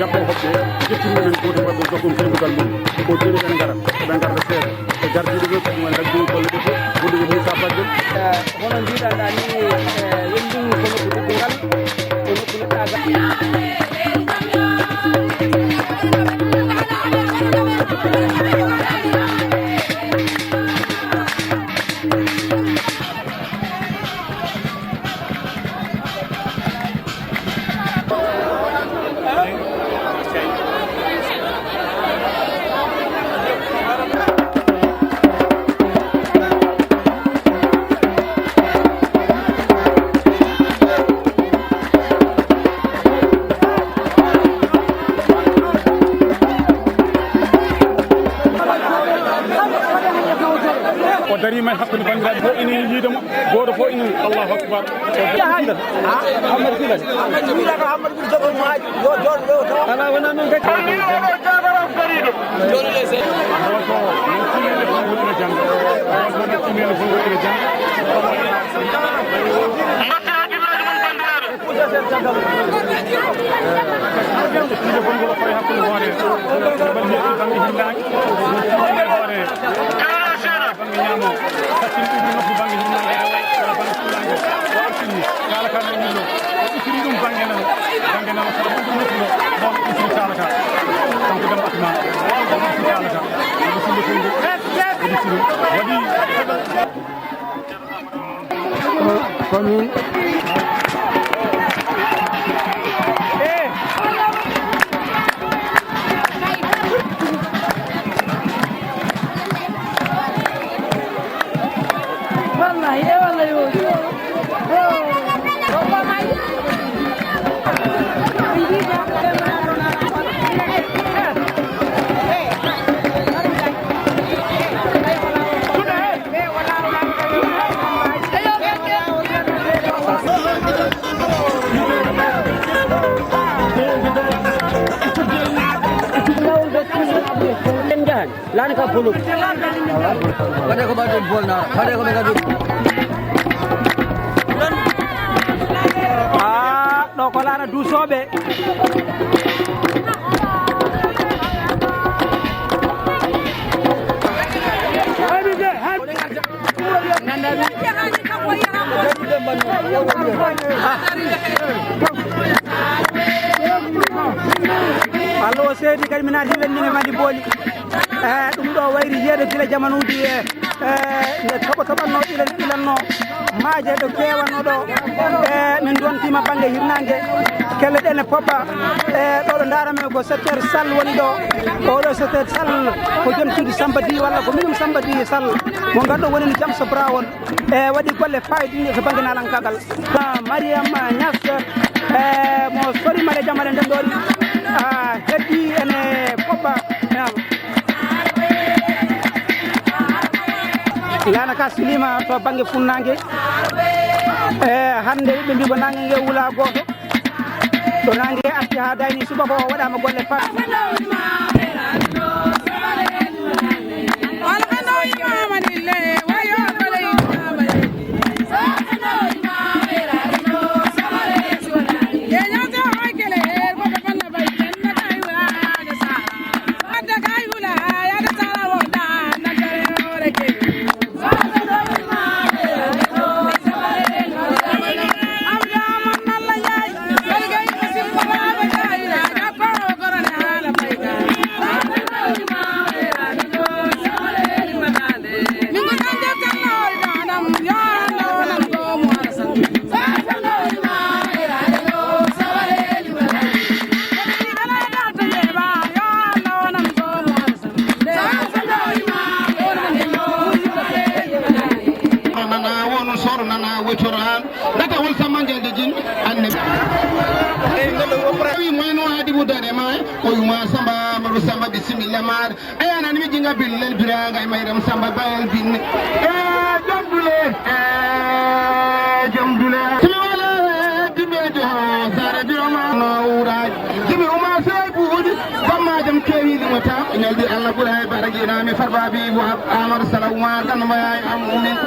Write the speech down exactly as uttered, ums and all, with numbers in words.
Kamɓe hoɓɓe, ƴettini men gooto e maɓɓe, o jokkum teddungal mum. O joni ɓe ngara, ɓe ngara ɓe seeɗa. Ɓe gardiiɗo ɗo kadi woni kadi ɗum golle ɗe fof, goɗɗo ɓe Moussa Badji. Eh, hono mbiɗon ɗaa ni, eh, Wellinggo ko nokku teddungal, ko nokku neɗɗaagal. O dariima e hakkunde banndiraaɓe fof, ina yiide mo, gooto fof ina, Allahu Akbar. Amadou Filani. Amadou Filani. Amadou Filani. Yo jooɗo ɗo tawa. Alaa, wonaa noon kadi. Gooto, no tiimeende fof ina jannga. Gooto, no tiimeende fof ina jannga. Ɗiɗo konngol o fawi hakkunde hoore. Ɓe mbaɗi yetti bannge hirnaange. Ɓe mbaɗi hoore. Bannge ñaamo. Sattin ɗum nokku bannge hirnaange. Wala bannge hirnaange. O artini. Kala kala e wullo. O ɗiɗɗini ɗum bannge nano. Bannge nano. Sabu ɗum nokku ɗo. Ɗon ɗiɗɗini kala ka. Kanko Demba Atma. Ɗiɗɗini kala ka. O ɗiɗɗini ɗum. O ɗiɗɗini. Waɗi. Ko min. Wallahi, e wallahi, o. En jahani. Laana ka bolo. Waɗe ko ɓaɗɗo bol na. Waɗe ko ɓe gadu. Ah, ɗo ko laana duusooɓe. Allah o seedi kadi mi naati lenndiŋe Mali Booli. Eh, ɗum ɗo wayri yeeɗo gila jamanuuji, eh, eh, nde toɓo toɓatno ilan ilanno maaje ɗo keewanno ɗo. Eh, min dontiima bannge hirnaange. Kelle ɗe ne poɓɓa. Eh, ɗo ɗo ndaarami ko secteur Sall woni ɗo. Oɗo secteur Sall ko jom suudu Samba Di walla ko minum Samba Di Sall. Mo ngarɗo woni no Jamso Brown. E waɗi golle faayidinnde to bannge naalankaagal. Ah, Mariam Niass, e mo sori male jamale nden ɗon, ah, heddi ene poɓɓa. Laana ka silima to bannge funnaange. E hannde ɓe mbi ko naange nge wula gooto. To naange arti haa dayni subaka o waɗaama golle fat. Nana wono soro nana wetora. Data wol Samba Ndiaye de Jin, anne. Wi moyno hadi bu dane ma, o yuma Samba, Amadou Samba, bismillah mar. E anani mi jinga billel biranga e mayram Samba bayel binne. E jom dule, e jom dule. Timi wala, e dime jo, sare jo ma no urai. Jimi uma sey buudi, bamma jam kewi ni mota. Nyaldi Allah bura e baragi na mi farba bi bu Amar Salawma kan ma ya amumin.